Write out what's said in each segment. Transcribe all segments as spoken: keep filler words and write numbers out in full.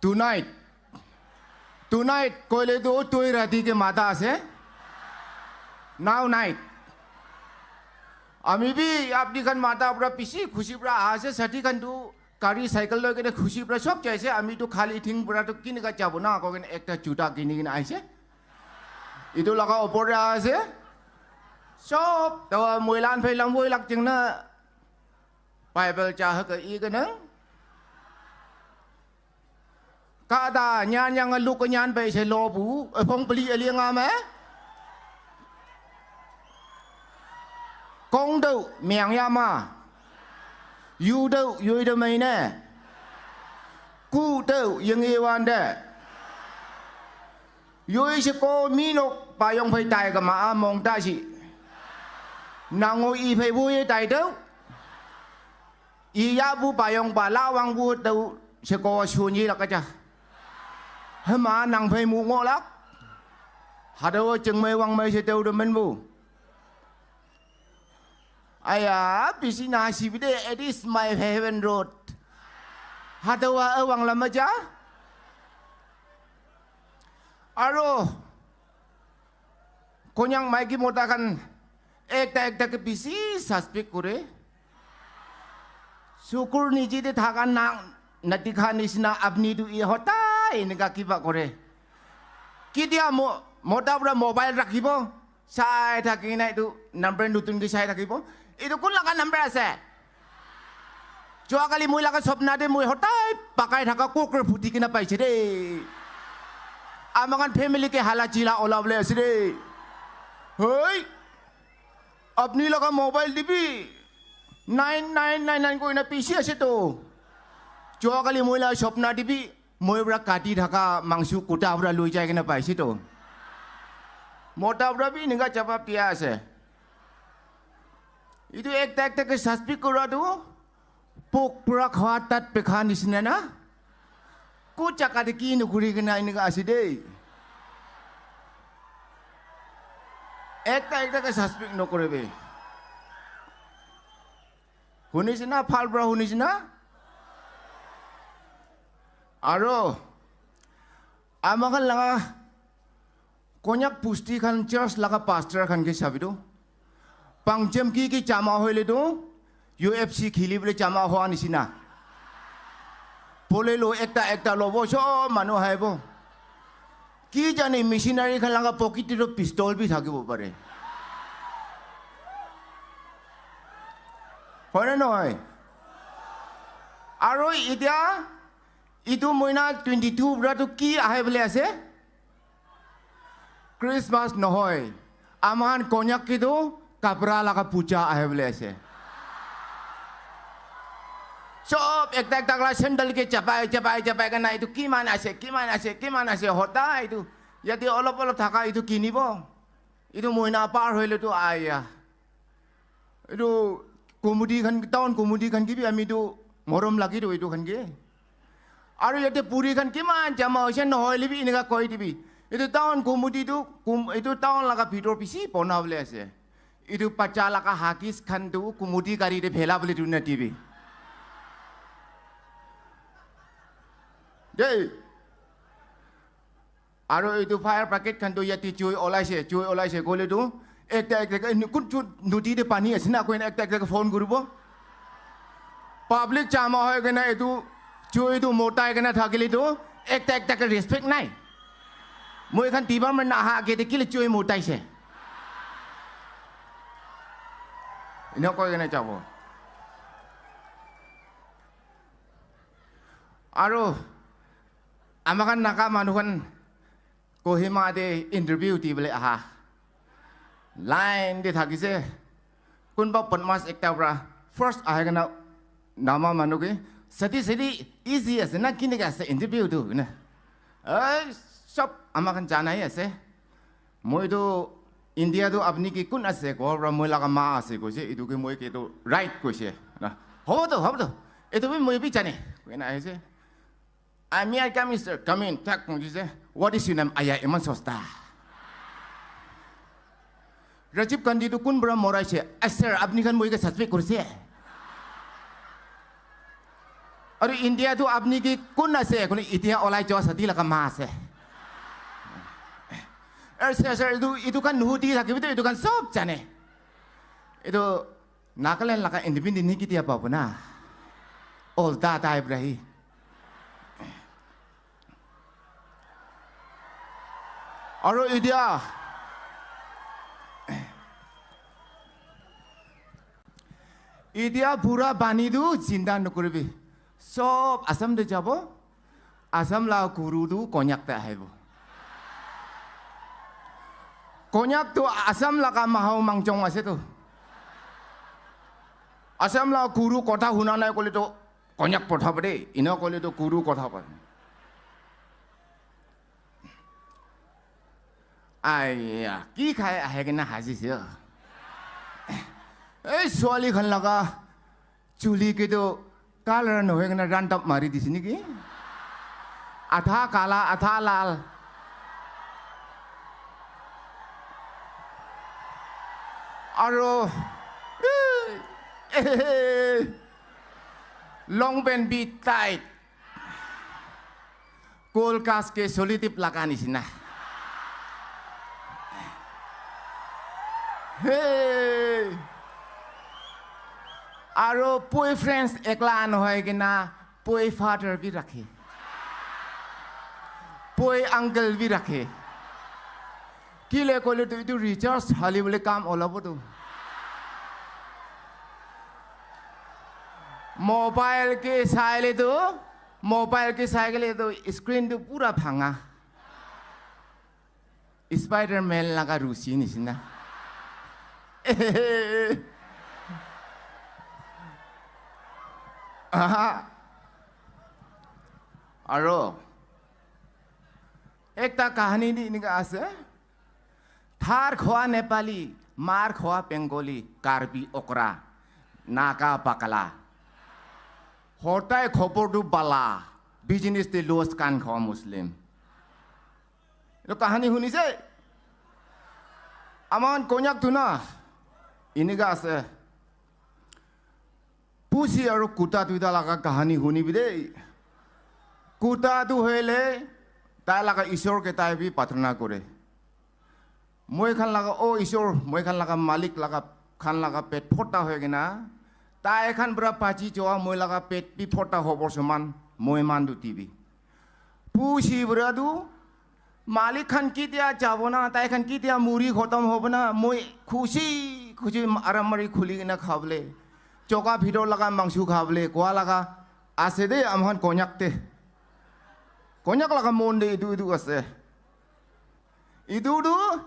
Tonight, tonight koile tu tui rati ke mata ase. Now night. Ami bi apni khan mata pura bisi khushi pura aha ase, sati khan tu gari cycle loi kene khushi pura sob jai ase. Ami tu khali thing pura tu kini ka jabo na ko kene ekta juta kini kene aise. Itu laga opor te aha ase. Sob tawa moilan phai lam woi lak jing na Bible cha ha ka i ka nang. Ka da nyan yang a luk nyan bai se lo bu, a phong pli a liang a ma. Kong do miang ya ma. Yu do yoi do mai ne. Ku do yang e wan de. Yoi se ko mi nok pa yong phai tai ka ma a mong ta si. Nang o i phai bu ye tai do. I ya bu pa yong pa la wang bu do se ko su ni la ka cha. Hma nang phai mu ngo lak. Ha do cheng mai wang mai se do do men bu. Aya, bisi na sibi de, it is my heaven road. Hadawa awang lama ja. Aro, konyang maiki mota khan ekta ekta ke bisi suspect kore. Sukur niji de thaka na, na dikha nisina apni tu ye hota, eneka kiba kore. Ketia mo-, mota pura mobile rakhibo, sai thaki na etu number nutun ke sai thakibo. Etu kun laga number ase? Joa kali moi laga sopna te moi hotai pakai thaka kokro phuti kena paise de. Ama khan family ke hala chila ola bole ase de. Hoi. Apni laga mobile dibi. Nine nine nine nine koina bishi ase to. Joa kali moi laga sopna dibi. Moi pura kati thaka mangsu kuta pura loi jai kena paise to. Mota pura bi enika jawab dia ase. Etu ekta ekta ke suspect kura tu pok pura khawa tat pekha nisina na. Ku jaka te ki nukuri kena enika ase de. Ekta ekta ke suspect nokore be. Hunise na, phal pura hunise na? Aro, ama khan laga konyak pusti khan church laga pastor khan ke sabi do. Pangchem ki ki chama hoile do, U F C khili bole chama hoa nisina. Pole lo ekta ekta lobo, sob manu haibo. Ki jani missionary khan laga pocket te toh pistol bi thakibo pare. Hoi na nohoi? Aro etia etu moina twenty two pura tu ki ahe bole ase? Christmas nohoi. Aman konyak ke tu kapra laga puja ahe bole ase. Sob ekta ekta kala sandal ke chapai, chapai, chapai kena etu kiman ase, kiman ase, kiman ase, hota etu. Yate olop olop thaka etu kinibo. Etu moina par hoile tu aya. Etu committee khan, town committee khan ke bi ami tu morom lagi tu etu khan ke. Aru yate puri khan kiman jama hoise nohoile bi enika koi dibi. Etu town committee tu kum-, etu town laga bhitor bishi bona bole ase. Etu bacha laga hagis khan tu committee gari te phela bole tu na dibi. Dei. Aru etu fire packet khan tu yate chui olaise, chui olaise koile tu ekta ekta ke kun chu nodi te pani ase na koina ekta ekta ke phone kuribo. Public jama hoi kena etu chui tu motai kena thakile tu ekta ekta ke respect nai. Moi khan department aha age te kile chui motaise. Ina koi kena jabo. Aru ama khan Naga manu khan Kohima te interview di bole aha. Line te thakise. Kunba badmash ekta pora first ahi kena nama manu ke, "Sadi, sadi, easy ase na, kineka ase interview tu?" Ena. Ai, sob ama khan janai ase. Moi tu India tu apni ki kun ase? Ghor pora moi laga ma ase koise. Etu ke moi ke tu right koise. Na, hobo to, hobo to. Etu bi moi bi jane. Koina ahise. "Ah, may I come in, sir?" "Come in." Tak, kung jise, "What is your name?" "Aya, iman sosta." "Rajiv Gandhi tu kun pora moraise?" "Ah, sir, apni khan moi ke suspect korise." Aru India tu apni ki kun ase, kuni itia olai jo sati laga ma ase. Er sir, sir, itu, itu kan nuhuti thakibi tu, itu kan sob jane. Itu Nagaland laga independent ni kitia pabo na. Olta type rahi. Aru itia, itia pura bani tu jinda nukuribi. Sob Assam te jabo. Assam la guru tu Konyak te ahibo. Konyak tu Assam laga mahau mangjong ase tu. Assam la guru kotha huna nai kole tu Konyak pothabo de. Ina kole tu guru kotha pa. Aiya, ki khai ahe kena haji se. Ei, suali khan laga chuli ke tu color nohoi kena random mari disi niki? Adha kala, adha lal. Aro, long pant bi tight. Kol kas ke solitip laga nisina. Hey. Aro boyfriends ekla nohoi kena boy father bi rakhe. Boy uncle bi rakhe. Kile koile tu itu recharge hali bole kam olabo tu. Mobile ke saile tu Mobile ke sai kele tu screen tu pura bhanga. Spider-Man laga rusi nisina. Aha. Aro ekta kahani ni enika ase. Thar khoa Nepali, mar khoa Bengali, Karbi okra, Naga bakala. Hortai khopor tu bala, business te loss kan khoa Muslim. Etu kahani hunise? Aman Konyak tu na, enika ase. Pusi aru kuta duita laga kahani hunibi dei. Kuta tu hoile, tai laga Isor ke tai bi prarthana kore. Moi khan laga, oh Isor, moi khan laga malik laga, khan laga pet phota hoi kena, tai khan pura pachi choa, moi laga pet bi phota hobo soman, moi man du tibi. Pusi pura tu, malik khan kitia jabo na, tai khan kitia muri khotom hobo na, moi khushi, khushi aram mari khuli kena khabole. Choka bhitor laga mangsu khabole, koa laga ase de, amhan Konyak te. Konyak laga mon de, idu, idu ase. Etu tu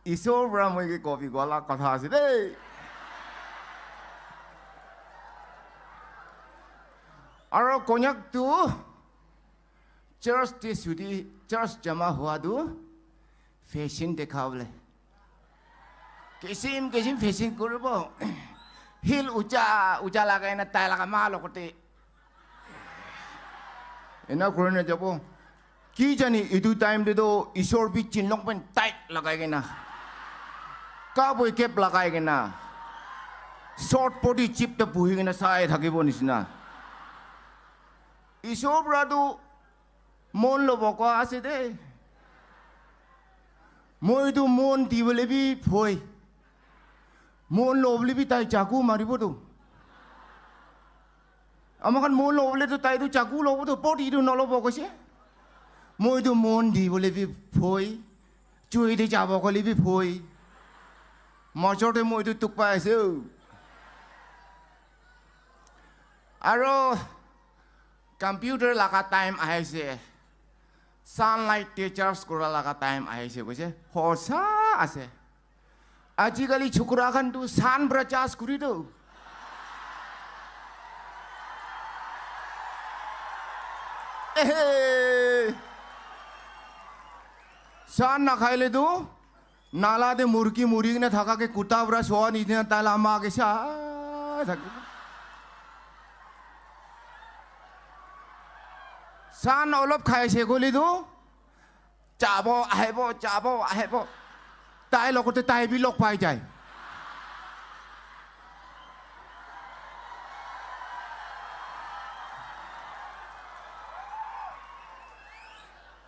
Isor para moi ke kobi koa la kotha ase de. Aro Konyak tu church te suti, church jama hua tu fashion dekha bole. Kisim kisim fashion kuribo. Heel ucha ucha lagai na tai laga ma logote ena kuri na jabo. Ki jani etu time te toh Isor bi chinlong pen tight lagai kena, cowboy cap lagai kena, short body jeep te buhi kena sai thakibo nisina. Isor para tu mon lobo koa ase de. Moi tu mon dibole bi bhoi. Mon lobole bi tai chaku maribo tu. Ama khan mon lobole tu tai tu chaku lobo tu, body tu nolobo koise. Moi tu mon dibole bi bhoi. Chui te jabo kole bi bhoi. Major te moi tu tuk pai ase o. Aro computer laga time ahise. Sunlight te charge kura laga time ahise koise. Hosa ase. Ajikali chukura khan tu sun para charge kuri do. Ehe. Sun nakhaile tu nala te murgi muri kena thaka ke kuta para soa nishina tai la ama ke sa thaki. Sun olop khaise koile tu jabo, ahibo, jabo, ahibo. Tai logote tai bi log pai jai.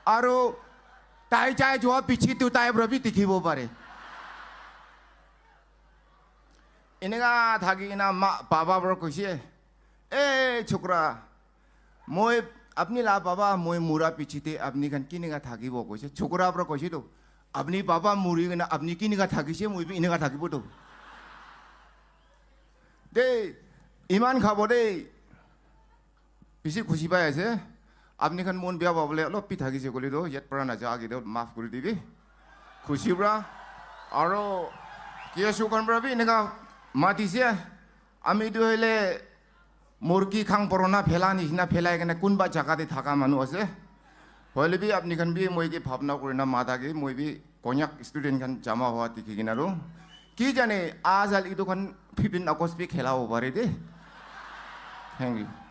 Aro tai jai jua piche tu tai para bi dikhibo pare. Eneka thaki kena ma baba para koise, "Eh, chokra, moi apni la baba moi mura piche te apni khan kineka thakibo?" koise. Chokra para koise to, "Apni baba muri kena apni kineka thakise, moi bi eneka thakibo to." De, iman khabo de. Bishi khushi pai ase. Apni khan mon bia pabole olop bi thakise koile to, yat para naja age to maaf kuri dibi. Khushi para. Aro K S U khan para bi eneka matise. Ami tu hoile murgi khang purana phela nishina phelai kena kunba jaga te thaka manu ase. Hoile bi apni khan bi moi ke bhabna kurina mata ke moi bi Konyak student khan jama hua dikhi kena ro. Ki jane, ajal itu khan fifteen August bi khela hobo pare de. Thank you.